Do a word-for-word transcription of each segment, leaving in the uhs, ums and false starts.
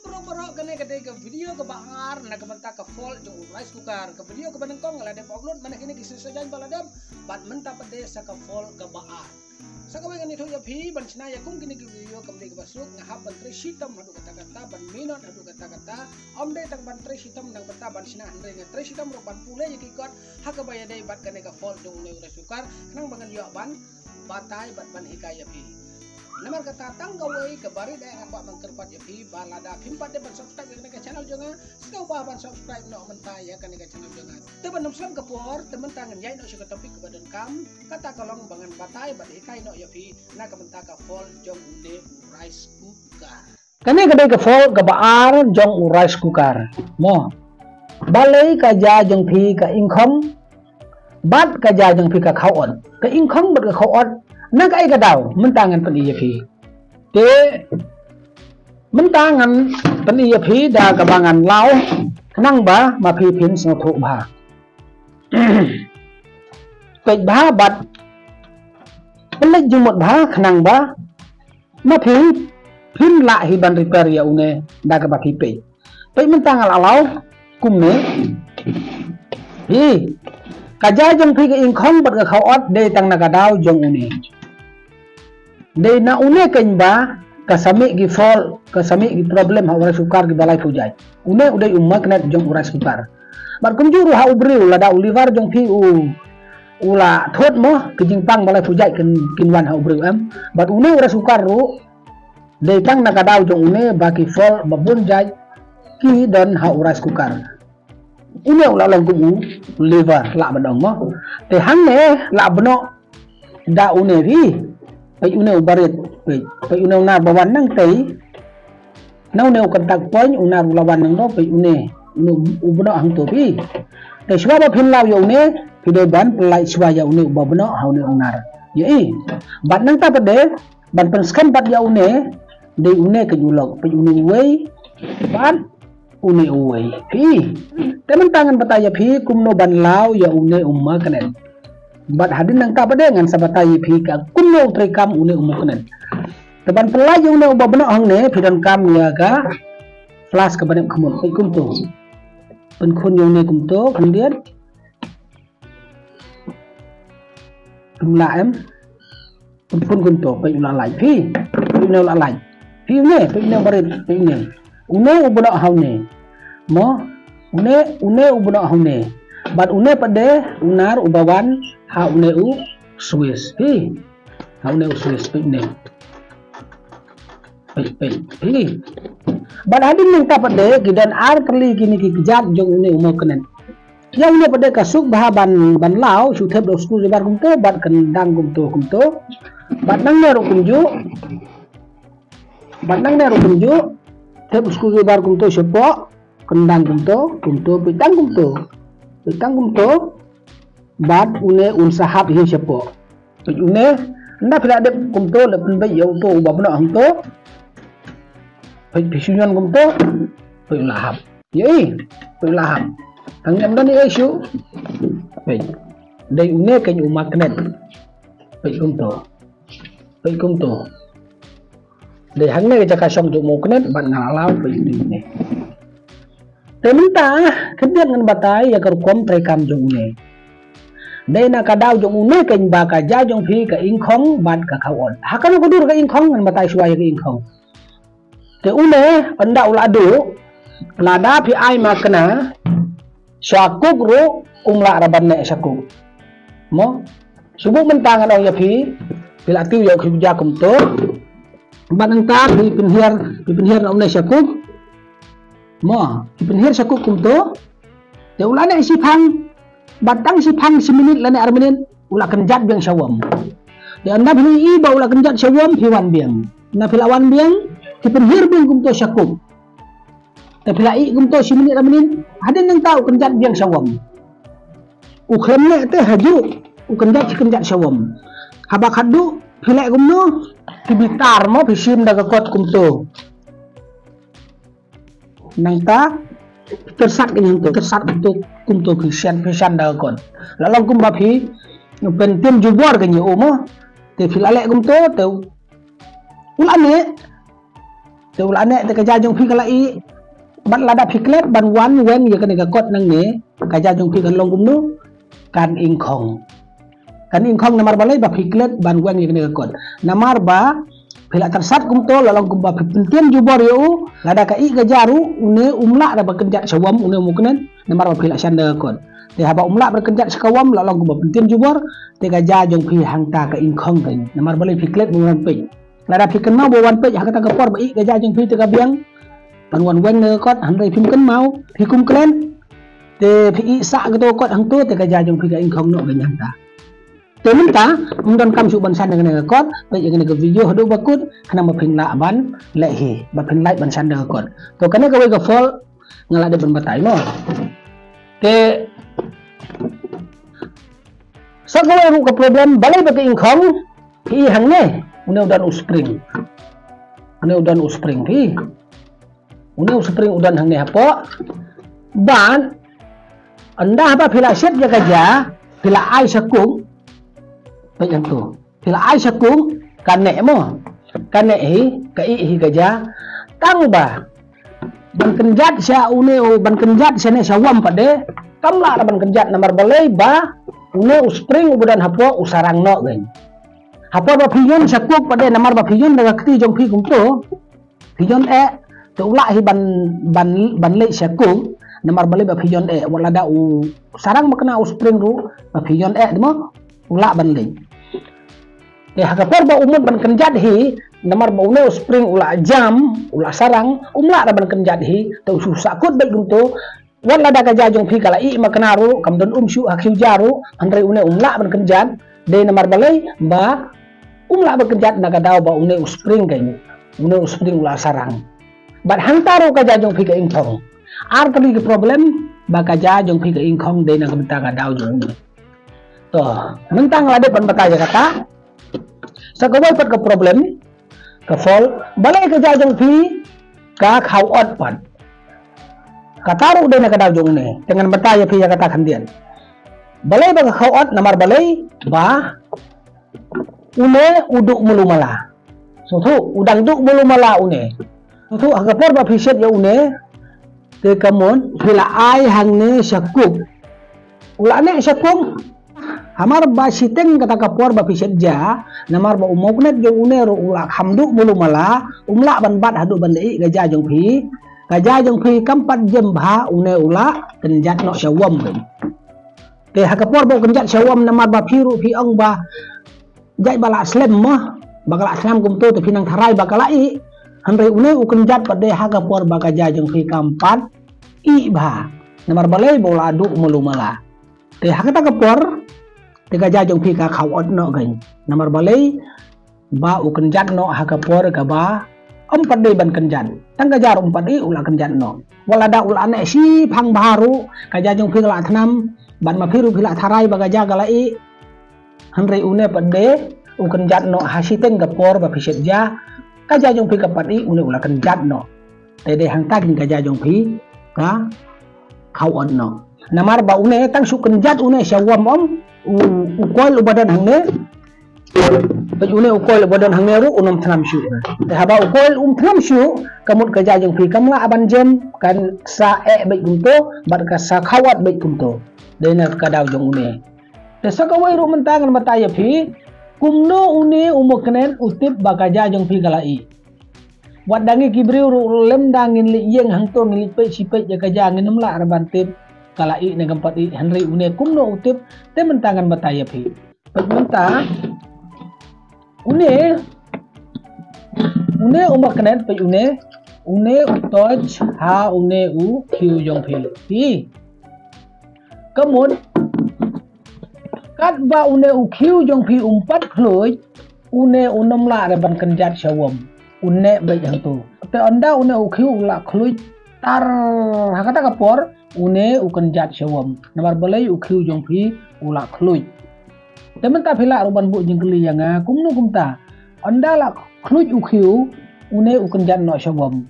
Baroh baroh, kane ka dei ka video kaba ar na ka bynta ka fault jong u rice cooker. Ka video kaba nyngkong la dep upload mynta kine ki shisha jan ba la dep, bad mynta pat dei sa ka fault kaba ar. Sa kawei ngan ïathuh ïa phi ban shna ïa kum kine ki video kam dei kaba suk, nga hap ban trei shitom haduh katta katta, ban minot haduh katta katta. Ym dei tang ban trei shitom nang bynta ban shna, hynrei nga trei shitom ruh ban pule ïa ki kot ha kaba ïadei bad kane ka fault jong une u rice cooker, khnang ba ngan ïoh ban batai bad ban hikai ïa phi. Namar kata tang kawei kaba rit eh nga kwah ban kyrpad ïa phi ba lada phim pat dei ban subscribe ïa kane ka channel jong nga, sngewbha ban subscribe noh mynta ïa kane ka channel jong nga. Te ban ym slem ka por, te mynta ngan ïaid noh sha ka topic kaba donkam, kata ka long ba ngan batai bad hikai noh ïa phi na ka bynta ka fault jong une u rice cooker. Kane ka dei ka fault kaba ar jong u rice cooker. Mo. Balei ka ja jong phi ka ingkhong bad ka ja jong phi ka khawot. Ka ingkhong bad ka khawot, na kaei ka daw, mynta ngan pyni ïa phi. Te mynta ngan pyni ïa phi da kaba ngan law, khnang ba ma phi phin sngewthuh bha. Peit bha bad pynleit jingmut bha, khnang ba ma phi phin lah hi ban repair ïa une da kaba phi peit. Peit mynta nga la law kumne. Hi, ka ja jong phi ka ingkhong bad ka khawot dei tang na ka daw jong une. Dei na une keiñ ba ka sa mih ki fault, ka sa mih ki problem ha u rice cooker kiba laiphew jait. Une u dei u magnet jong u rice cooker. Bad kumjuh ruh ha u briew, lada u liver jong phi u, u la thut mo, ki jingpang ba laiphew jait kin, kin wan ha u briew em. Bad une u rice cooker ruh dei tang na ka daw jong une ba ki fault ba bun jait ki don ha u rice cooker. Une u la long kum u liver lah ban ong mo. Te hangne lah bnoh da une phi. Peit une u barit, peit, peit une u nar ba wan nangtei. Na une u contact point u nar u la wan nangno, peit une, une u bnoh hangto phi. Te shuwa ba phin law ïa une, phi dei ban pyllait shuwa ïa une uba bnoh ha une u nar. Ïa i. Bad nangta pat dei ban pynskhem pat ïa une, dei une keiñ u lok, peit une uwei bad une uwei. Phi. Te mynta ngan batai ïa phi kumno ban law ïa une u magnet. Bad hadien nangta pat dei ngan sa batai ïa phi ka kumno u treikam une u magnet. Te ban pyllait ïa une uba bnoh hangne, phi donkam ïa ka flask kaba nep khmut, peit kumto. Pynkhun ïa une kumto khyndiat. Pynlah em. Pynkhun kumto, peit u la lait phi. Peit une u la lait. Phi une, peit une barit, peit une. Une u bnoh ha une. Mo, une, une u bnoh ha une. Bad une pat dei u nar uba wan ha une u switch. Phi. Ha une u switch, peit une. Peit, peit, peit. Bad hadien nangta pat dei ki don ar tylli kine ki kjat jong une u magnet. Ïa une pat dei ka suk bha ban, ban law, shu thep da u screwdriver kumto, bad kyndang kumto, kumto. Bad nangne ruh kumjuh. Bad nangne ruh kumjuh. Thep u screwdriver kumto shapoh, kyndang kumto, kumto, peit tang kumto. Peit tang kumto. Bad une un sa hap hi shapoh. Peit une, ynda phi la dep kumto, la pynbeit ïa uto uba bnoh hangto. Peit phi shu ñion kumto, peit u la hap. Ïa i, peit u la hap. Tang ñion don ïa i shu. Peit. Dei une keiñ u magnet. Peit kumto. Peit kumto. Dei hangne ka jaka shong jong u magnet bad nga la law peit une. Te mynta khyndiat ngan batai ïa ka rukom treikam jong une. Dei na ka daw jong une keiñ ba ka ja jong phi ka ingkhong bad ka khawot. Ha kano ka dur ka ingkhong, ngan batai shuwa ïa ka ingkhong. Te une ynda u la duh, lada phi ai ma kane sha cook ruh um lah ra ban neh sha cook. Mo, shu buh mynta ngan ong ïa phi, phi la tiew ïa u khyndiat kumto. Bad nangta phi pynhiar, phi pynhiar na une sha cook. Mo, phi pynhiar sha cook kumto. Te u la neh shiphang. Bad tang shiphang shi minit lane ar minit u la kynjat biang shawom. Te ynda phi i ba u la kynjat shawom phi wan biang. Ynda phi la wan biang, phi pynhiar biang kumto sha cook. Te phi la i kumto shi minit ar minit, hadien nangta u kynjat biang shawom. U khlem neh te hajuh u kynjat shi kynjat shawom. Haba khatduh phi leh kumno, phi bitar mo, phi shim da ka kot kumto. Nangta phi tyrsat ka ñiang to, tyrsat kumto, kumto phi shan, phi shan da ka kot. La long kumba phi pyntiem jubor ka ñiang mo. Te phi la leh kumto te u la neh. Te u la neh te ka ja jong phi ka la ih. Bad lada phi klet ban wan weng ïa kane ka kot nangne, ka ja jong phi kan long kumno? Kan ingkhong. Kan ingkhong namar balei? Ba phi klet ban weng ïa kane ka kot. Namar ba phi la tharsat kumto, la long kumba phi pyntien jubor ïa u, lada ka ih ka ja ruh, une um lah ruh ban kynjat shawam, une u muknet, namar ba phi la shan da ka kot. Te haba um lah ban kynjat shawam, la long kumba pyntien jubor, te ka ja jong phi hangta ka ingkhong kein. Namar balei? Phi klet ban wan peit. Lada phi kynmaw ba wan peit ha kata ka por ba ih ka ja jong phi te ka biang ban wan weng na ka kot, hynrei phim kynmaw, phi kum klet. Te phi ih sah kato ka kot hangto, te ka ja jong phi ka ingkhong noh kein hangta. Te mynta, ym donkam shuh ban shan da kane ka kot, peit ïa kane ka video haduh ba kut, khnang ba phin lah ban leh hi, ba phin lah ban shan da ka kot. To kane kawei ka fault nga la dep ban batai mo. Te sa kawei ruh ka problem, balei ba ka ingkhong, phi ïohi hangne, une u don u spring. Une u don u spring phi. Une u spring u don hangne hapoh. Bad ynda haba phi la shet ïa ka ja, phi la ai shakuk. Peit hangto. Phi la ai shakuk, ka neh mo. Ka neh hi, ka ih hi ka ja. Tang ba ban kynjat sha une u, ban kynjat shane shawam pat de, kam lah ruh ban kynjat namar balei? Ba une u spring uba don hapoh u sarang noh kein. Ha por ba phi ïoh shakuk pat de, namar ba phi ïoh da ka kti jong phi kumto, phi ïoh eh, te u lah hi ban, ban, ban leit shakuk, namar balei? Ba phi ïoh eh, wat lada u sarang ba kane u spring ruh, ba phi ïoh eh, te mo, u lah ban leit. Te ha ka por ba u mut ban kynjat hi, namar ba une u spring u la jam, u la sarang, um lah ruh ban kynjat hi, te u shu sahkut beit kumto, wat lada ka ja jong phi ka la ih makna ruh, kam don um shuh ha khiew ja ruh, hynrei une um lah ban kynjat, dei namar balei? Ba um lah ban kynjat na ka daw ba une u spring kein, une u spring u la sarang. Bad hangta ruh ka ja jong phi ka ingkhong. Ar tylli ka problem, ba ka ja jong phi ka ingkhong dei na ka bynta ka daw jong une. To, mynta nga la dep ban batai ïa kata. Sa kawei pat ka problem, ka fault, balei ka ja jong phi ka khaw ot pat. Kata ruh dei na ka daw jong une. Te ngan batai ïa phi ïa kata khyndiat. Balei ba ka khaw ot, namar balei? Ba une u duh malu mala. Sngewthuh, u dang duh malu mala une. Sngewthuh, ha ka por ba phi shet ïa une, te ka mut phi la ai hangne shakuk. U la neh shakuk. Hamar ba shiteng kata ka por ba phi shet ja, namar ba u muknet jong une ruh u la kham duh malu mala, um lah ban bat haduh ban leh ïa ka ja jong phi. Ka ja jong phi kam pat jem bha, une u la kynjat noh shawam. Te ha ka por ba u kynjat shawam, namar ba phi ruh phi ong ba jait ba la slem mo, ba ka la slem kumto te phi nang tharai ba ka la ih. Hynrei une u kynjat pat de ha ka por ba ka ja jong phi kam pat ih bha. Namar balei? Ba u la duh malu mala. Te ha kata ka por, te ka ja jong phi ka khaw ot noh kein. Namar balei? Ba u kynjat noh ha ka por kaba ym pat dei ban kynjat. Tang ka ja ruh um pat ih, u la kynjat noh. Wat lada u la neh shiphang bha ruh, ka ja jong phi ka la thnam, bad ma phi ruh phi la tharai ba ka ja ka la ih. Hynrei une pat de u kynjat noh ha shiteng ka por ba phi shet ja, ka ja jong phi kam pat ih, une u la kynjat noh. Te dei hangta kein ka ja jong phi ka khaw ot noh. Namar ba une tang shu kynjat une shawam, ym u, u koil uba don hangne. Peit une u koil uba don hangne ruh un ym thnam shuh. Te haba u koil um thnam shuh, ka mut ka ja jong phi kam lah ban jem, kan sa eh beit kumto, bad ka sa khaw ot beit kumto. Dei na ka daw jong une. Te sa kawei ruh mynta ngan batai ïa phi, kumno une u muknet u tip ba ka ja jong phi ka la ih. Wat da ngi ki briew ruh lem da ngin leit ïeng hangto, ngin leit peit shi peit ïa ka ja, ngin ym lah ruh ban tip ka la ih ne kam pat ih, hynrei une kumno u tip, te mynta ngan batai ïa phi. Peit mynta, une, une u muknet, peit une, une u touch ha une u khiew jong phi. Phi. Ka mut, katba une u khiew jong phi um pat khluit, une un ym lah ruh ban kynjat shawam. Un neh beit hangto. Te ynda une u khiew u la khluit tar ha kata ka por, une u kynjat shawam. Namar balei? U khiew jong phi u la khluit. Te mynta phi lah ruh ban buh jingkylli ïa nga, kumno kumta? Ynda la khluit u khiew, une u kynjat noh shawam.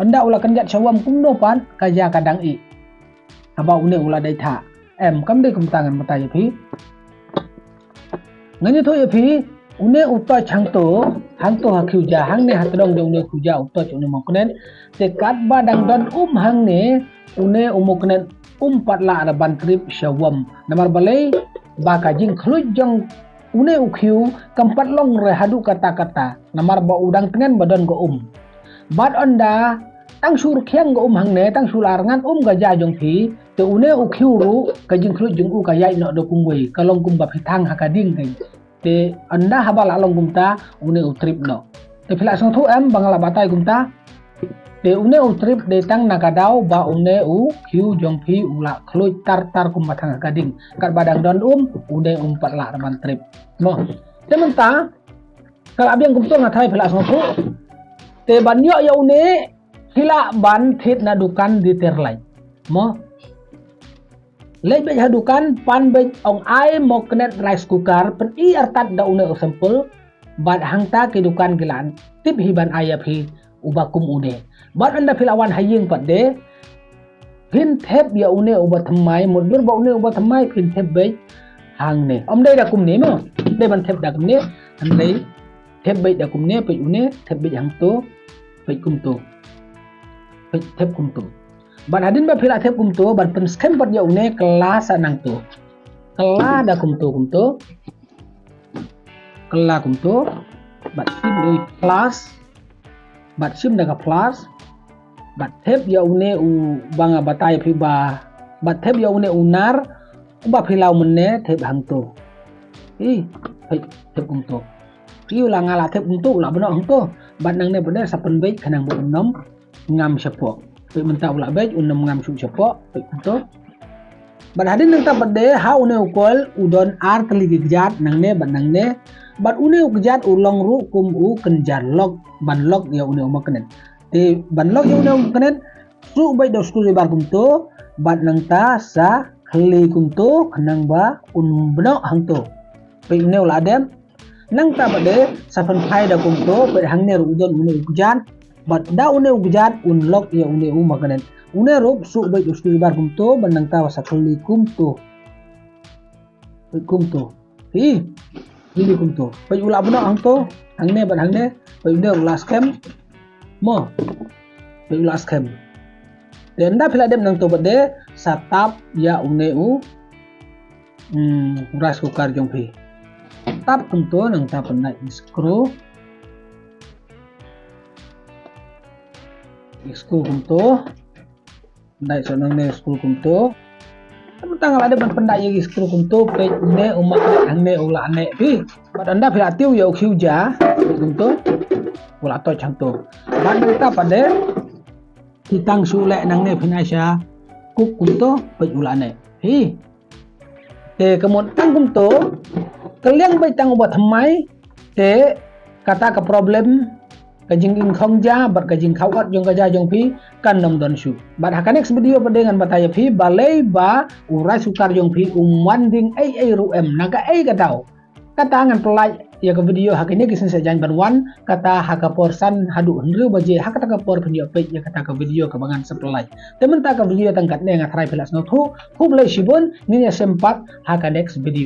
Ynda u la kynjat shawam kumno pat ka ja ka dang ih? Haba une u la dei thah. Em, kam dei kumta, ngan batai ïa phi. Ngan ïathuh ïa phi, Une u toch hangto, hangto ha khiew ja, hangne ha tdong jong une u khiew ja u toch une u magnet. Te katba dang don um hangne, une u magnet um pat lah re ban trip sha wam. Namar balei, ba ka jingkhluit jong une u khiew kam pat long re haduh katta katta. Namar ba u dang tngen ba don ka um. Bad ynda tang shu rkhiang ka um hangne, tang shu la rngan um ka ja jong phi, te une u khiew ruh ka jingkhluit jong u ka ïaid noh da kumwei, ka long kumba phi thang ha ka ding kein. Te ynda haba la long kumta, une u trip noh. Te phi la sngewthuh em ba nga la batai kumta? Te une u trip dei tang na ka daw ba une u khiew jong phi u la khluit tar tar kumba thang ha ka ding. Katba dang don um, une um pat lah re ban trip. Mo. Te mynta, ka la biang kumto, nga tharai phi la sngewthuh. Te ban ïoh ïa une, phi lah ban thied na dukan Detail Light. Mo. Leit beit ha dukan, pan beit ong ai magnet rice cooker, pyni artat da une u sample, bad hangta ki dukan ki lah tip hi ban ai ïa phi uba kum une. Bad ynda phi la wan ha ïing pat de, phin thep ïa une uba thymmai, mutdur ba une uba thymmai phin thep beit hangne. Ym dei da kumne mo, ym dei ban thep da kumne, hynrei thep beit da kumne, peit une, thep beit hangto, peit kumto. Peit thep kumto. Bad hadien ba phi la thep kumto, bad pynskhem pat ïa une, kylla sa nangto. Kylla da kumto kumto. Kylla kumto. Bad shim da i plus. Bad shim da ka plus. Bad thep ïa une uba nga batai phi ba. Bad thep ïa une u nar uba phi law mynne, thep hangto. I, thep, thep kumto. I, u la, nga la thep kumto, u la bnok hangto. Bad nangne pat de sa pynbeit khnang ba un ym ngam shapoh. Peit mynta u la beit, un ym ngam shuh shapoh, peit kumto. Bad hadien nangta pat de, ha une u coil u don ar tylli ki kjat, nangne bad nangne. Bad une u kjat u long ruh kum u kynja lock, ban lock ïa une u magnet. Te ban lock ïa une u magnet, shu beit da u screwdriver kumto, bad nangta sa khylli kumto, khnang ba un bnok hangto. Peit une u la dep, nangta pat de, sa pynphai da kumto, peit hangne ruh u don une u kjat, bad da une u kjat un lock ïa une u magnet. Une ruh shu beit da u screwdriver kumto, bad nangta sa khylli kumto. Peit kumto. Hi. Hi, kumto. Peit u la bnok hangto. Hangne bad hangne. Peit une u la skhem. Mo. Peit u la skhem. Te ynda phi la dep nangto pat de, sa tap ïa une u, hmm, rice cooker jong phi. Tap kumto, nangta pyndait screw. Screw kumto. Pyndait sa nangne screw kumto. Tang la dep ban pyndait ïa ki screw kumto, peit une u magnet hangne u la neh phi. Bad ynda phi la tiew ïa u khiew ja, peit kumto. U la toch hangto. Bad nangta pat de, phi tang shu leh nangne, phin ai sha cook kumto, peit u la neh phi. Te ka mut tang kumto, ka liang beit tang uba thymmai, te kata ka problem, ka jingingkhong ja bad ka jingkhaw ot jong ka ja jong phi kan ym don shuh. Bad ha ka next video pat de ngan batai ïa phi balei ba u rice cooker jong phi um wan ding ei ei ruh em, na kaei ka daw. Kata ngan pyllait ïa ka video ha kine ki sngi sa jan ban wan, kata ha ka por san haduh hynriew baje, ha kata ka por phin ïoh peit ïa kata ka video kaba ngan sa pyllait. Te mynta ka video tang katne, nga tharai phi la sngewthuh. Khublei shibun, ngin ïashem pat ha ka next video.